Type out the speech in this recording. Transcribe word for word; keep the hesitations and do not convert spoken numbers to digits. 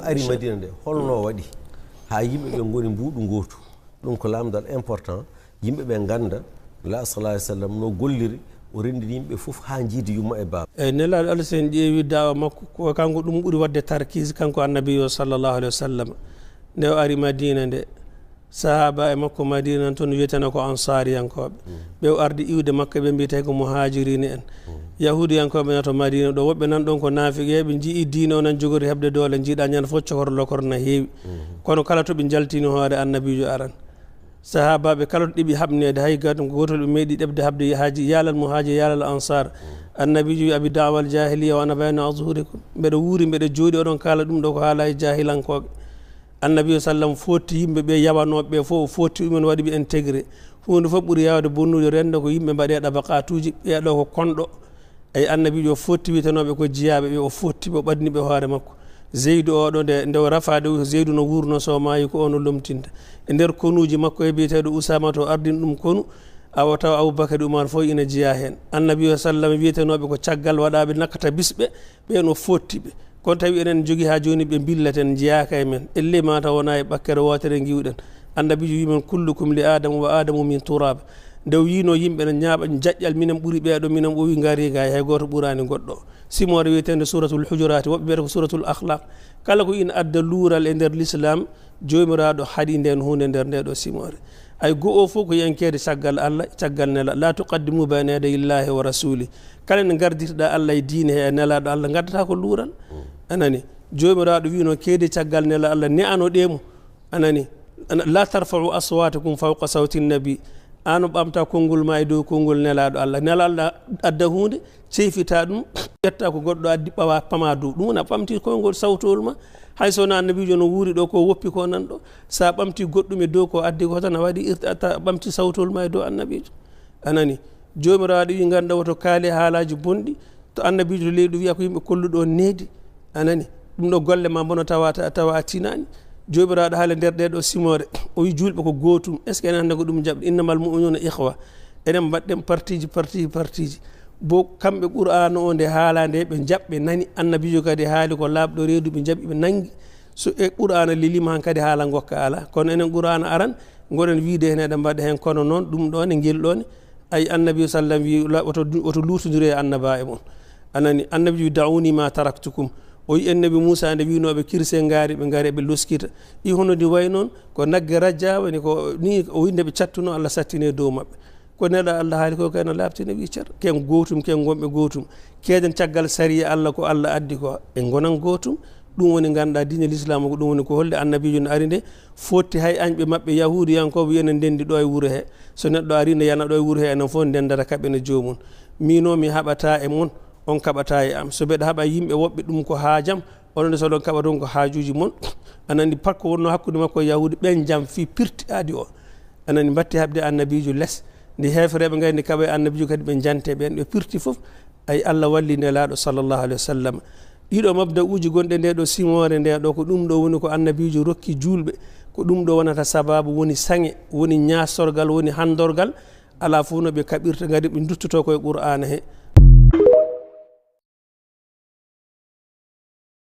Ari Madina nde, holno waɗi haa yimɓe ɓe ngoni mbuuɗu ngootu? Ɗum ko lamdal important, yimɓe ɓe ngannda la sallallahu alaihi wasallam no golliri, o renndini yimɓe fof haa njiidi yumma e baaba. Eyi, Nelaaɗo Allah, so en ƴeewi daawa makko, ko kanko ɗum ɓuri waɗde tarkis, kanko Annabi o sallallahu alaihi wasallam. Nde o ari Madina nde, sahaaba e makko Madina nan toon wiyeteno ko Ansaariyankooɓe. Ɓe o ardi iwde Makka, ɓe mbiyetee ko Muhaajiriina en. Yahuudiyankooɓe na to Madina ɗo, woɓɓe nan ɗon ko naafiqeeɓe, njii diine o nan jogori heɓde doole, njiiɗa ñande fof cokor lokor na heewi. Kono kala to ɓe njaltini hoore Annabiijo aran. Sahaabaaɓe kala to ɗiɓi haɓneede, hay gooto ɓe meeɗi ɗeɓde haɓde haaji, yaalal Muhaajir, yaalal Ansaar. Annabiijo wi: "Abi da'wal jaahiliya wa ana bayna azhurikum." Mbeɗa wuuri, mbeɗa jooɗi, oɗon kaala ɗum ɗo ko haala e jaahilankooɓe. Annabi sallam fotti yimɓe ɓe yawanooɓe ɓe fof, o fotti ɗumen, waɗi ɓe intégré. Huunde fof ɓuri yaawde bonnude renndo ko yimɓe mbaɗe ɗabaqaatuuji, ɓeeɗo ko konɗo. Eyi, Annabiijo o fotti wiyetenooɓe ko jiyaaɓe ɓe, o fotti ɓe, o ɓadni ɓe hoore makko. Zeydu oɗo nde, nde o rafaade, o Zeydu no wuurno, so maayi ko on o lomtinta. E nder konuuji makko e biyeteeɗo Usaama to ardin ɗum konu, awa taw Abubakar e Umar fof ina jeyaa heen. Annabi o sallam wiyetenooɓe ko caggal waɗaaɓe nakata bisɓe, ɓeen o fotti ɓe. Kono tawi enen jogii haa jooni ɓe mbillaten, njeyaaka e men. Ellee ma taw wonaa e ɓakkere wootere ngiwɗen. Annabiijo wii men: "Kullukum li Aadama wa Aadamu min turaab." Nde o yiinoo yimɓe ne ñaaɓa jaƴƴal, minen ɓuri ɓeeɗo, minen o wi ngari gaay, hay gooto ɓuraani goɗɗo. Simoore wiyeteende Suuratul Hujuraati, woɓɓe mbiyata ko Suuratul Akhlaq. Kala ko ina adda luural e nder Lislaam, Joomiraaɗo haɗi ndeen huunde nder ndee ɗo simoore. Ay goo o fof ko yankeede caggal Allah, caggal Nela. "Laa tuqaddimu bayna yaday Illaahi wa rasuuli." Kala nde ngardirɗa Allah e diine he e Nelaaɗo Allah, ngaddataa ko luural. A nani? Joomiraaɗo wiino keede caggal Nela Allah, ne'anoɗee mo. A nani? Ana, "Laa tarfa'u aswaatakum fawqa sawti nabi." Aan o ɓamta konngol ma e dow konngol Nelaaɗo Allah. Nelaaɗo Allah adda huunde, ceyfita ɗum, ƴetta ko goɗɗo addi, ɓawa, pama dow. Ɗum wona ɓamti konngol sawtowol ma. Hay so wonaa Annabiijo no wuuri ɗo, ko woppi ko nan ɗo. Sa ɓamti goɗɗum e dow ko addi ko tan, a waɗi irt-, a ta-, ɓamti sawtowol ma e dow Annabiijo. A nani? Joomiraaɗo wi, ngannda woto kaale haalaaji bonɗi. To Annabiijo to leydi wiya ko yimɓe kolluɗo on needi. A nani? Ɗum ɗo golle ma mbono tawa, ta-, tawa a tinaani. Joomiraaɗo haala nder ɗee ɗo simoore. O wi juulɓe ko gootum. Est-ce que enen hannde ko ɗum jaɓɗi? "Innamal mu'minuuna ikhwa." Enen mbaɗɗen partiji, partiji, partiji. Bo kamɓe Qur'aana o nde haala nde ɓe jaɓɓe nani. Annabiijo kadi haali ko laaɓɗo reedu ɓe jaɓi ɓe nangi. So e Qur'aana lelima han kadi haala ngokka ala. Kono enen Qur'aana aran, ngoɗen wiide heen eɗen mbaɗa heen kono noon ɗum ɗo ne ngel ɗo ne. Ay Annabi sallam wi la-, woto, woto luutondire e annabaaɓe mon. A nani, Annabi wi: "Da'uuni ma taraktukum." O yi Annabi Muusa nde wiinooɓe kirse ngaari, ɓe ngaari ɓe loskita. I hono ndi wayi noon, ko nagge rajja woni ko ni, o wi nde ɓe cattuno Allah sattine dow maɓɓe. Ko Nelaaɗo Allah haali ko kay no laaɓtine wi cer. Ken gootum, ken ngonɓe gootum. Keeden caggal sariya Allah ko Allah addi ko. E ngonan gootum. Ɗum woni ngannduɗaa diine Lislaam ko ɗum woni ko holli Annabiijo no ari nde fotti hay añɓe maɓɓe Yahuudiyankooɓe yo ene ndenndi ɗo e wuro he. So neɗɗo ari ne yana ɗo e wuro he, enen fof ndendata kaɓe ne joomum. Miino mi haɓata e mon, on kaɓata e am. So mbeɗa haɓa yimɓe woɓɓe ɗum ko haajam, onon nde so oɗon kaɓa ɗum ko haajuuji mon. A nani, pakko wonno hakkunde makko e Yahuudi ɓen jam fii pirti aadi o. A nani, mbatti haɓde Annabiijo les. Ndi heefereeɓe ngari ndi kaɓa e Annabiijo kadi ɓe jante ɓen ɓe pirti fof. Ay Allah walli Nelaaɗo sallallahu alaihi wasallam. Ɗiɗo mabda'uuji gonɗe nde ɗo simoore nde ɗo ko ɗum ɗo woni ko Annabiijo rokki juulɓe. Ko ɗum ɗo wonata sababu woni saŋe, woni ñaasorgal, woni handorgal. Alaa fof no ɓe kaɓirta ngari ɓe nduttoto koye Qur'aana he.